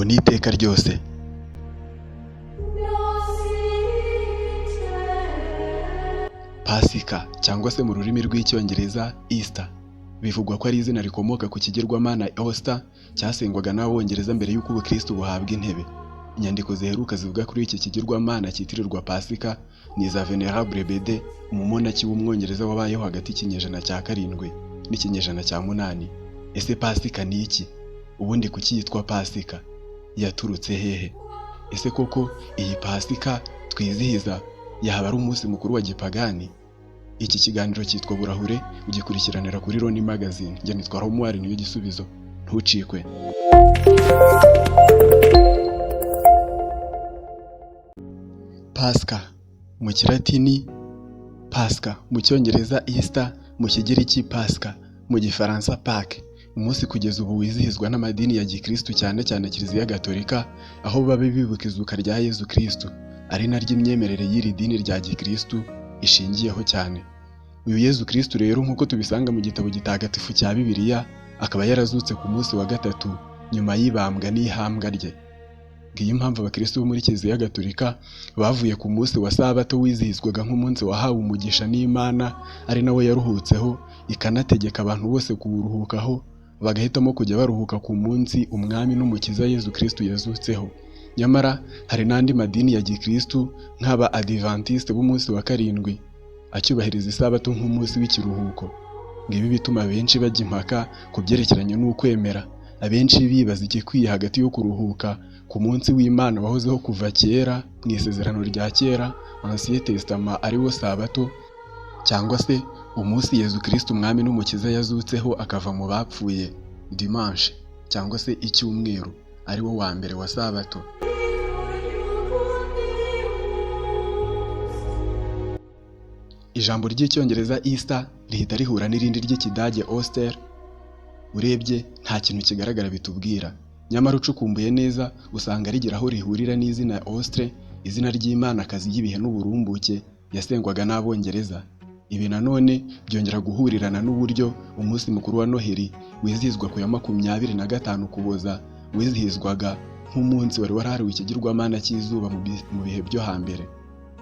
ubu n'iteka ryose. Pasika cyangwa se mu rurimi rw'Icyongereza Easter bivugwa ko ari izina rikomoka ku kigirwamana Easter cyasengwaga n'Abongereza mbere y'uko ubukristo buhabwa intebe. Inyandiko ziheruka zivuga kuri iki kigirwamana cyitirirwa Pasika ni iza Venerable Bede, umumonaki w'Umwongereza wabayeho hagati y'ikinyejana cya 7 n'ikinyejana cya 8. Ese Pasika ni iki? Ubundi kuki yitwa Pasika? Yaturutse hehe? Ese koko iyi Pasika twizihiza yaba ari umunsi mukuru wa gipagani? Iki kiganiro cyitwa Burahure, ugikurikiranira kuri Roni Magazine. Njye nitwa Romuald niyo gisubizo, ntucikwe. Pasika mu Kilatini Pasika, mu Cyongereza Easter, mu Kigiriki Pasika, mu Gifaransa Pâques. Umunsi kugeza ubu wizihizwa n'amadini ya Gikristu cyane cyane Kiliziya Gatolika, aho baba bibuka izuka rya Yezu Kristu, ari naryo imyemerere y'iri dini rya Gikristu ishingiyeho cyane. Uyu Yezu Kristu rero nk'uko tubisanga mu gitabo gitagatifu cya Bibiliya, akaba yarazutse ku munsi wa 3 nyuma y'ibambwa n'ihambwa rye. Ngiyo impamvu abakristo bo muri Kiliziya Gatolika bavuye ku munsi wa Sabato wizihizwaga nk'umunsi wahawe umugisha n'Imana, ari nawo yaruhutseho, ikanategeka abantu bose kuwuruhukaho, bagahitamo kujya baruhuka ku munsi Umwami n'Umukiza Yezu Kristu yazutseho. Nyamara hari n'andi madini ya Gikristu nk'aba Adventiste b'umunsi wa 7 acyubahiriza Isabato nk'umunsi w'ikiruhuko. Ngibi bituma benshi bajya impaka ku byerekeranye n'ukwemera, abenshi bibaza igikwiye hagati yo kuruhuka ku munsi w'Imana wahozeho kuva kera mu isezerano rya kera Ancien Testament ari wo Sabato, cyangwa se umunsi Yezu Kristu Umwami n'Umukiza yazutseho akava mu bapfuye Dimanche cyangwa se icyumweru ari wo wa mbere wa Sabato. Ijambo ry'Icyongereza Easter rihita rihura n'irindi ry'Ikidage Oster. Urebye nta kintu kigaragara bitubwira, nyamara ucukumbuye neza usanga rigira aho rihurira n'izina Ostre, izina ry'Imanakazi y'ibihe n'uburumbuke yasengwaga n'Abongereza. Ibi nanone byongera guhurirana n'uburyo umunsi mukuru wa Noheli wizihizwa ku ya 25 Ukuboza wizihizwaga nk'umunsi wari warahariwe ikigirwamana cy'izuba mu bihe byo hambere.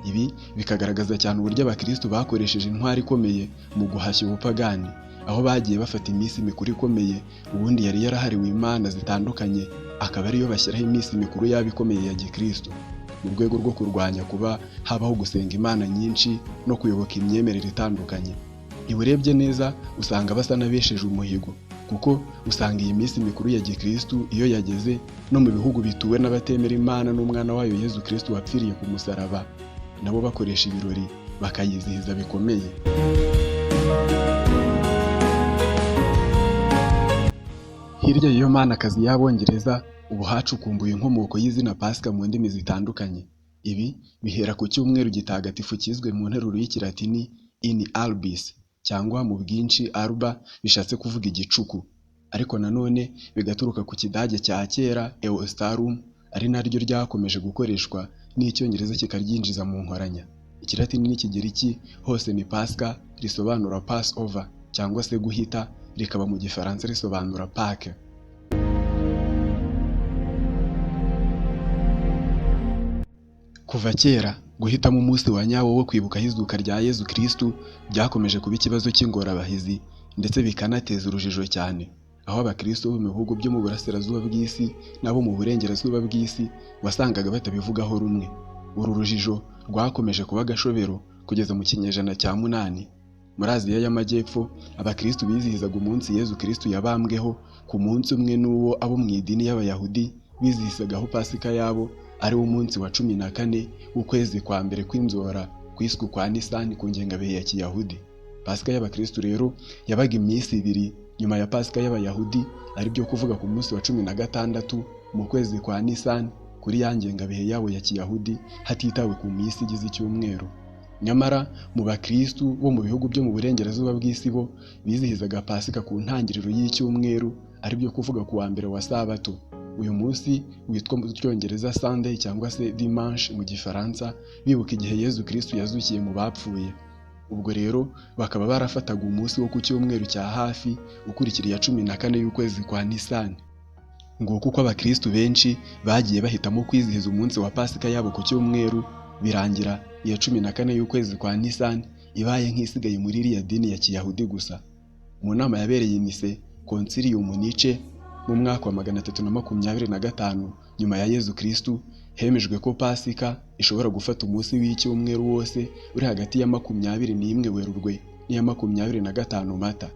Ibi bikagaragaza cyane uburyo abakristo bakoresheje intwari ikomeye mu guhashya ubupagani, aho bagiye bafata iminsi mikuru ikomeye ubundi yari yarahariwe imana zitandukanye, akaba ariyo bashyiraho iminsi mikuru yabo ikomeye ya Gikristo, mu rwego rwo kurwanya kuba habaho gusenga imana nyinshi no kuyoboka imyemerere itandukanye. Urebye neza usanga basa n'abesheje umuhigo, kuko usanga iyi minsi mikuru ya Gikristu iyo yageze no mu bihugu bituwe n'abatemera Imana n'umwana wayo Yezu Kristu wapfiriye ku musaraba, nabo bakoresha ibirori bakayizihiza bikomeye. Hirya y'iyo manakazi y'Abongereza, ubu hacukumbuye inkomoko y'izina Pasika mu ndimi zitandukanye. Ibi bihera ku cyumweru gitagatifu kizwe mu nteruro y'Ikilatini in albis cyangwa mu bwinshi alba, bishatse kuvuga igicuku, ariko nanone bigaturuka ku Kidage cya kera Eostarum, ari naryo ryakomeje gukoreshwa n'Icyongereza kikaryinjiza mu nkoranya. Ikilatini n'Ikigiriki hose ni Pasika, risobanura Passover cyangwa se guhita, rikaba mu Gifaransa risobanura Pâques. Kuva kera guhitamo umunsi wa nyawo wo kwibuka izuka rya Yezu Kristu byakomeje kuba ikibazo cy'ingorabahizi ndetse bikanateza urujijo cyane, aho abakristo bo mu bihugu byo mu burasirazuba bw'isi n'abo mu burengerazuba bw'isi wasangaga batabivugaho rumwe. Uru rujijo rwakomeje kuba agashobero kugeza mu kinyejana cya 8. Muri Aziya y'Amajyepfo abakristo bizihizaga umunsi Yezu Kristu yabambweho ku munsi umwe n'uwo abo mu idini y'Abayahudi bizihizagaho Pasika yabo, ari wo munsi wa 14 w'ukwezi kwa mbere kw'inzora kwiswe kwa Nisani ku ngengabihe ya Kiyahudi. Pasika y'abakristo rero yabaga iminsi ibiri nyuma ya Pasika y'Abayahudi, ari byo kuvuga ku munsi wa 16 mu kwezi kwa Nisani kuri ya ngengabihe yabo ya Kiyahudi, hatitawe ku minsi igize icyumweru. Nyamara mu bakristu bo mu bihugu byo mu burengerazuba bw'isi bo bizihizaga Pasika ku ntangiriro y'icyumweru, ari byo kuvuga ku wa mbere wa Sabato. Uyu munsi witwa mu Cyongereza Sunday cyangwa se Dimanche mu Gifaransa, bibuka igihe Yezu Kristu yazukiye mu bapfuye. Ubwo rero bakaba barafataga umunsi wo ku cyumweru cya hafi ukurikira iya 14 y'ukwezi kwa Nisani. Nguko uko abakristu benshi bagiye bahitamo kwizihiza umunsi wa Pasika yabo ku cyumweru, birangira iya 14 y'ukwezi kwa Nisani ibaye nk'isigaye muri iriya dini ya Kiyahudi gusa. Mu nama yabereye i Nise, Concilium Nice, mu mwaka wa 325 nyuma ya Yezu Kristu, hemejwe ko Pasika ishobora gufata umunsi w'icyumweru wose uri hagati ya 21 Werurwe n'iya 25 Mata.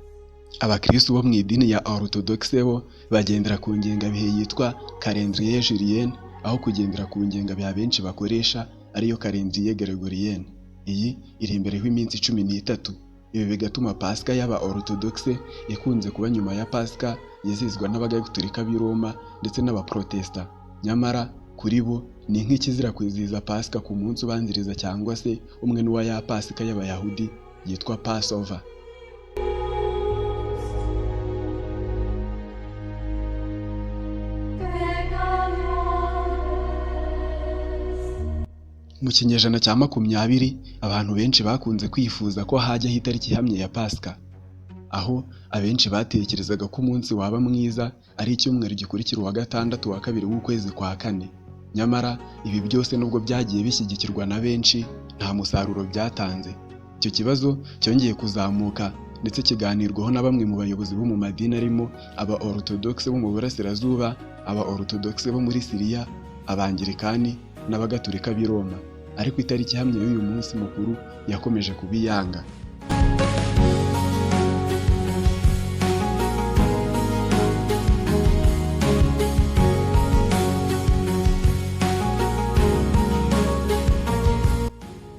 Abakristu bo mu idini ya Orthodoxe bo bagendera ku ngengabihe yitwa Calendrier Julien, aho kugendera ku ngengabihe abenshi bakoresha ariyo Calendrier Gregorien. Iyi iri imbere y'iminsi 13. Ibi bigatuma Pasika y'aba Orthodoxe ikunze kuba nyuma ya Pasika yizihizwa n'Abagatolika b'i Roma ndetse n'Abaprotesta. Nyamara kuri bo ni nk'ikizira kwizihiza Pasika ku munsi ubanziriza cyangwa se umwe n'uwa ya Pasika y'Abayahudi yitwa Passover. Mu kinyejana cya 20 abantu benshi bakunze kwifuza ko hajyaho itariki ihamye ya Pasika, aho abenshi batekerezaga ko umunsi waba mwiza ari icyumweru gikurikira uwa gatandatu wa kabiri w'ukwezi kwa kane. Nyamara ibi byose nubwo byagiye bishyigikirwa na benshi, nta musaruro byatanze. Icyo kibazo cyongeye kuzamuka ndetse kiganirwaho na bamwe mu bayobozi bo mu madini arimo aba Orthodoxe bo mu Burasirazuba, aba Orthodoxe bo muri Siriya, Abangilikani n'Abagatolika b'i Roma. Ariko itariki ihamye y'uyu munsi mukuru yakomeje kuba iyanga.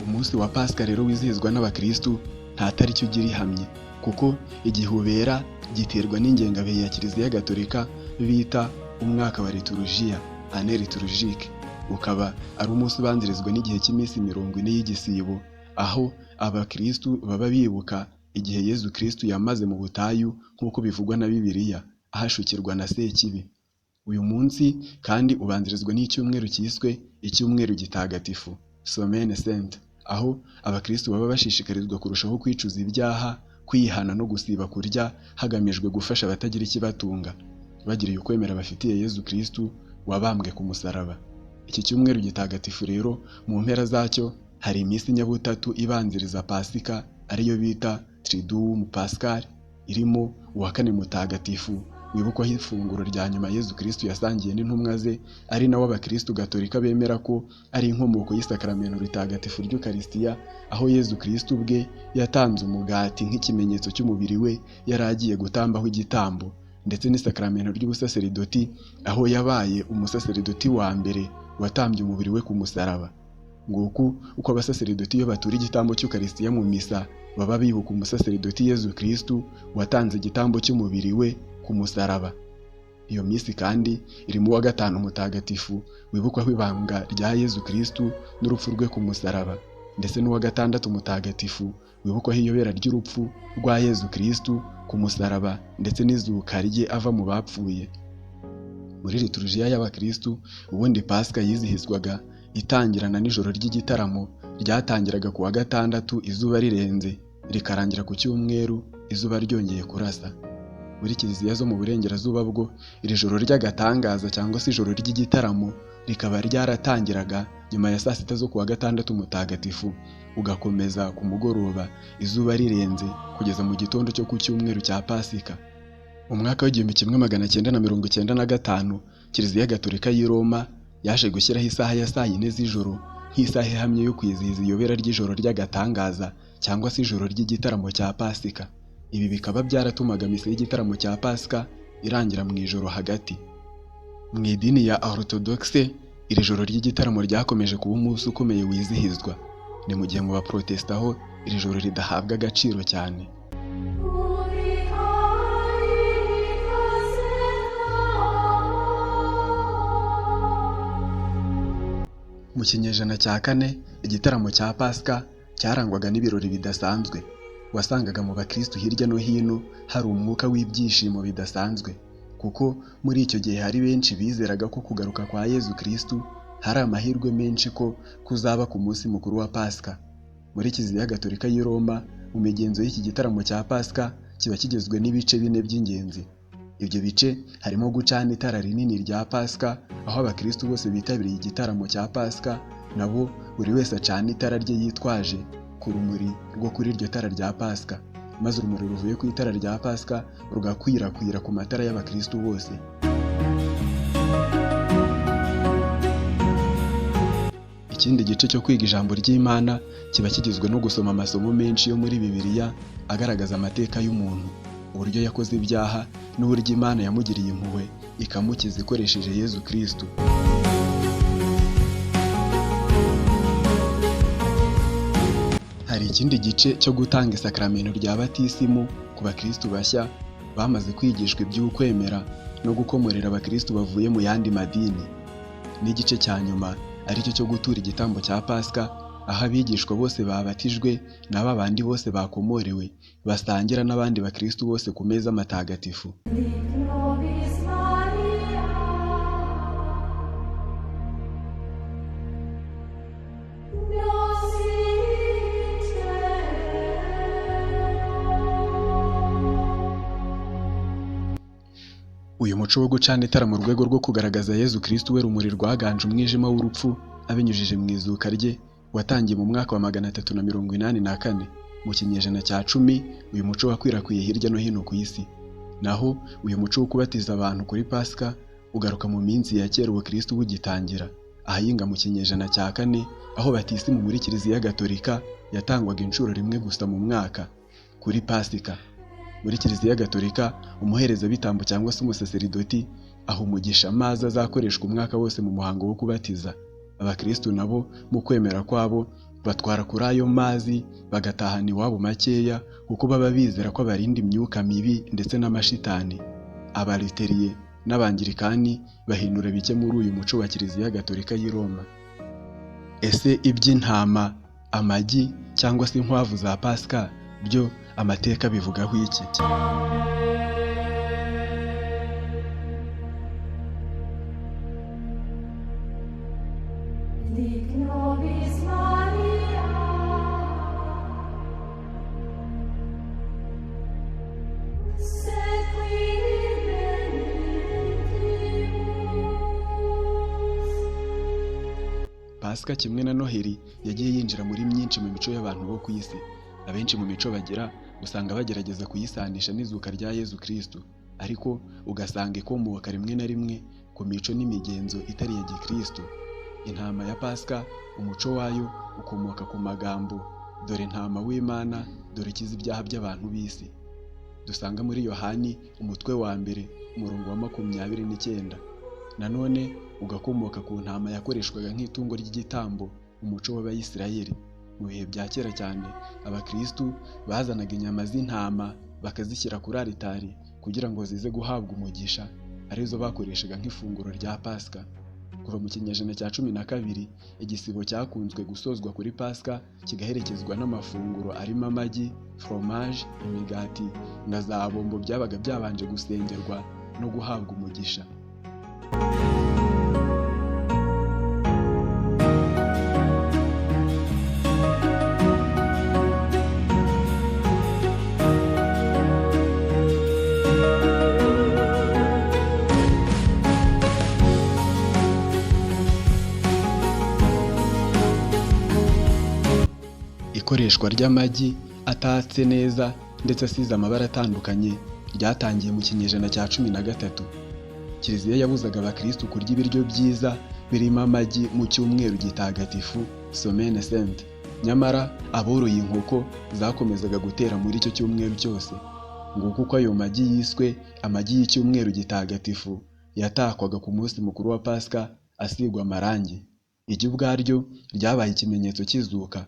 Umunsi wa Pasika rero wizihizwa n'abakristu nta tariki ugira ihamye, kuko igihe ubera giterwa n'ingengabihe ya Kiliziya Gatolika bita umwaka wa liturujia, année liturgique. Ukaba ari umunsi ubanzirizwa n'igihe cy'iminsi 40 y'igisibo, aho abakristu baba bibuka igihe Yezu Kristu yamaze mu butayu nk'uko bivugwa na Bibiliya, ahashukirwa na Sekibi. Uyu munsi kandi ubanzirizwa n'icyumweru cyiswe icyumweru gitagatifu, Semaine Sainte, aho abakristu baba bashishikarizwa kurushaho kwicuza ibyaha, kwihana no gusiba kurya hagamijwe gufasha abatagira ikibatunga, bagiriye ukwemera bafitiye Yezu Kristu wabambwe ku musaraba. Iki cyumweru gitagatifu rero mu mpera zacyo hari iminsi nyabutatu ibanziriza Pasika ariyo bita Triduum Pascal, irimo uwa kane mutagatifu wibukwaho ifunguro rya nyuma Yezu Kristu yasangiye n'intumwa ze, ari nawo abakristu gatolika bemera ko ari inkomoko y'isakaramento ritagatifu ry'Ukaristiya, aho Yezu Kristu ubwe yatanze umugati nk'ikimenyetso cy'umubiri we yari agiye gutambaho igitambo, ndetse n'isakaramento ry'ubusaseridoti aho yabaye umusaseridoti wa mbere watambye umubiri we ku musaraba. Nguku uko abasaseridoti iyo batura igitambo cy'Ukaristiya mu misa baba bibuka umusaseridoti Yezu Kristu watanze igitambo cy'umubiri we ku musaraba. Iyo minsi kandi irimo uwa gatanu mutagatifu wibukwaho ibanga rya Yezu Kristu n'urupfu rwe ku musaraba, ndetse n'uwa gatandatu mutagatifu wibukwaho iyobera ry'urupfu rwa Yezu Kristu ku musaraba ndetse n'izuka rye ava mu bapfuye. Muri liturujia y'abakristu ubundi Pasika yizihizwaga itangirana n'ijoro ry'igitaramo ryatangiraga ku wa gatandatu izuba rirenze, rikarangira ku cyumweru izuba ryongeye kurasa. Muri kiliziya zo mu burengerazuba bwo iri joro ry'agatangaza cyangwa se ijoro ry'igitaramo rikaba ryaratangiraga nyuma ya saa sita zo ku wa gatandatu mutagatifu, ugakomeza ku mugoroba izuba rirenze kugeza mu gitondo cyo ku cyumweru cya Pasika. Mu mwaka w'1995 Kiliziya Gatolika y'i Roma yaje gushyiraho isaha ya saa yine z'ijoro nk'isaha ihamye yo kwizihiza iyobera ry'ijoro ry'agatangaza cyangwa se ijoro ry'igitaramo cya Pasika. Ibi bikaba byaratumaga misa y'igitaramo cya Pasika irangira mu ijoro hagati. Mu idini ya Orthodoxe iri joro ry'igitaramo ryakomeje kuba umunsi ukomeye wizihizwa. Ni mu gihe mu Baprotesta ho iri joro ridahabwa agaciro cyane. Mu kinyejana cya kane igitaramo cya Pasika cyarangwaga n'ibirori bidasanzwe. Wasangaga mu bakristu hirya no hino hari umwuka w'ibyishimo bidasanzwe, kuko muri icyo gihe hari benshi bizeraga ko kugaruka kwa Yezu Kristu hari amahirwe menshi ko kuzaba ku munsi mukuru wa Pasika. Muri Kiliziya Gatolika y'i Roma mu migenzo y'iki gitaramo cya Pasika kiba kigizwe n'ibice bine by'ingenzi. Ibyo bice harimo gucana itara rinini rya Pasika, aho abakristu bose bitabiriye igitaramo cya Pasika nabo buri wese acana itara rye yitwaje ku rumuri rwo kuri iryo tara rya Pasika, maze urumuri ruvuye ku itara rya Pasika rugakwirakwira ku matara y'abakristu bose. Ikindi gice cyo kwiga ijambo ry'Imana kiba kigizwe no gusoma amasomo menshi yo muri Bibiliya agaragaza amateka y'umuntu, uburyo yakoze ibyaha n'uburyo Imana yamugiriye impuhwe ikamukiza ikoresheje Yezu Kristu. Hari ikindi gice cyo gutanga isakramento rya batisimu ku bakristu bashya bamaze kwigishwa iby'ukwemera no gukomorera abakristu bavuye mu yandi madini. N'igice cya nyuma aricyo cyo gutura igitambo cya Pasika, aho abigishwa bose babatijwe na ba bandi bose bakomorewe basangira n'abandi bakristu bose ku meza matagatifu. Dic nobis Maria, nos in cielo. Uyu muco wo gucana itara mu rwego rwo kugaragaza Yezu Kristu we rumuri rwaganje umwijima w'urupfu abinyujije mu izuka rye, watangiye mu mwaka wa 384. Mu kinyejana cya 10 uyu muco wakwirakwiye hirya no hino ku isi. Naho uyu muco wo kubatiza abantu kuri Pasika ugaruka mu minsi ya kera ubukristu bugitangira, ahahinga mu kinyejana cya 4, aho batisimu muri Kiliziya Gatolika yatangwaga inshuro rimwe gusa mu mwaka kuri Pasika. Muri Kiliziya Gatolika, umuherezabitambo cyangwa se umusaseridoti aha umugisha amazi azakoreshwa umwaka wose mu muhango wo kubatiza. Abakristu nabo mu kwemera kwabo batwara kuri ayo mazi bagatahana iwabo makeya, kuko baba bizera ko abarinda imyuka mibi ndetse n'amashitani. Abaluteriye n'Abangirikani bahindura bike muri uyu muco wa Kiliziya Gatolika y'i Roma. Ese iby'intama, amagi cyangwa se inkwavu za Pasika byo amateka bivugaho iki? Dic nobis Maria, sed qui benedicimus. Pasika kimwe na Noheli yagiye yinjira muri myinshi mu mico y'abantu bo ku isi. Abenshi mu mico bagira usanga bagerageza kuyisanisha n'izuka rya Yezu Kristu, ariko ugasanga ikomoka rimwe na rimwe ku mico n'imigenzo itari iya gikristu. Intama ya Pasika, umuco wayo ukomoka ku magambo dore ntama w'Imana, dore ikiza ibyaha by'abantu b'isi, dusanga muri Yohani umutwe wa 1 umurongo wa 29. Nanone ugakomoka ku ntama yakoreshwaga nk'itungo ry'igitambo mu muco w'Abayisiraheli. Mu bihe bya kera cyane, abakristu bazanaga inyama z'intama bakazishyira kuri alitari kugira ngo zize guhabwa umugisha, arizo bakoreshaga nk'ifunguro rya Pasika. Kuva mu kinyejana cya 12, igisibo cyakunzwe gusozwa kuri Pasika kigaherekezwa n'amafunguro arimo amagi, fromage, imigati na za bombo byabaga byabanje gusengerwa no guhabwa umugisha. Ikoreshwa ry'amagi atatse neza ndetse asize amabara atandukanye ryatangiye mu kinyejana cya 13. Kiliziya yabuzaga abakristu kurya ibiryo byiza birimo amagi mu cyumweru gitagatifu Semaine Sainte. Nyamara aboroye inkoko zakomezaga gutera muri icyo cyumweru cyose. Nguko uko ayo magi yiswe amagi y'icyumweru gitagatifu yatakwaga ku munsi mukuru wa Pasika asigwa amarangi. Igi ubwaryo ryabaye ikimenyetso cy'izuka.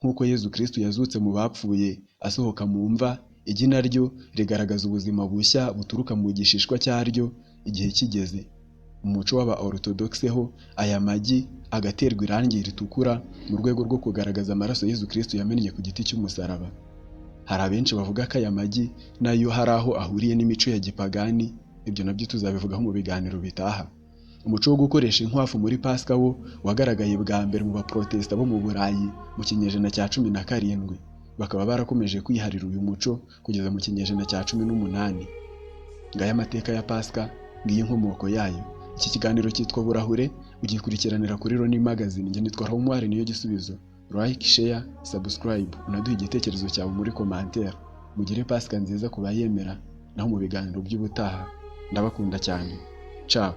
Nk'uko Yezu Kristu yazutse mu bapfuye asohoka mu mva, igi naryo rigaragaza ubuzima bushya buturuka mu gishishwa cyaryo igihe kigeze. Mu muco w'aba Orthodoxe ho aya magi agaterwa irangi ritukura mu rwego rwo kugaragaza amaraso Yezu Kristu yamennye ku giti cy'umusaraba. Hari abenshi bavuga ko aya magi nayo hari aho ahuriye n'imico ya gipagani, ibyo nabyo tuzabivugaho mu biganiro bitaha. Umuco wo gukoresha inkwavu muri Pasika wo wagaragaye bwa mbere mu baprotesta bo mu Burayi mu kinyejana cya 17, bakaba barakomeje kwiharira uyu muco kugeza mu kinyejana cya 18. Ngaya amateka ya Pasika, ngiyi inkomoko yayo. Iki kiganiro cyitwa Burahure, ugikurikiranira kuri Roni Magazine. Njye nitwa Romwari niyo gisubizo. Like, share, subscribe, unaduhe igitekerezo cyawe muri commentaire. Mugire Pasika nziza ku bayemera, naho mu biganiro by'ubutaha. Ndabakunda cyane. Ciao.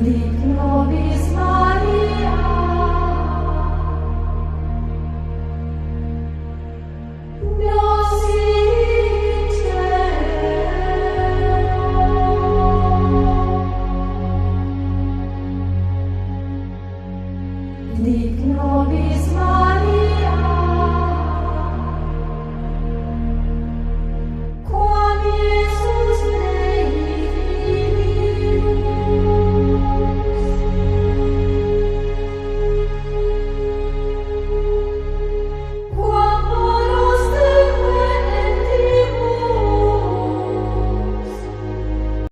Dic nobis Maria, nos in cielo. Dic nobis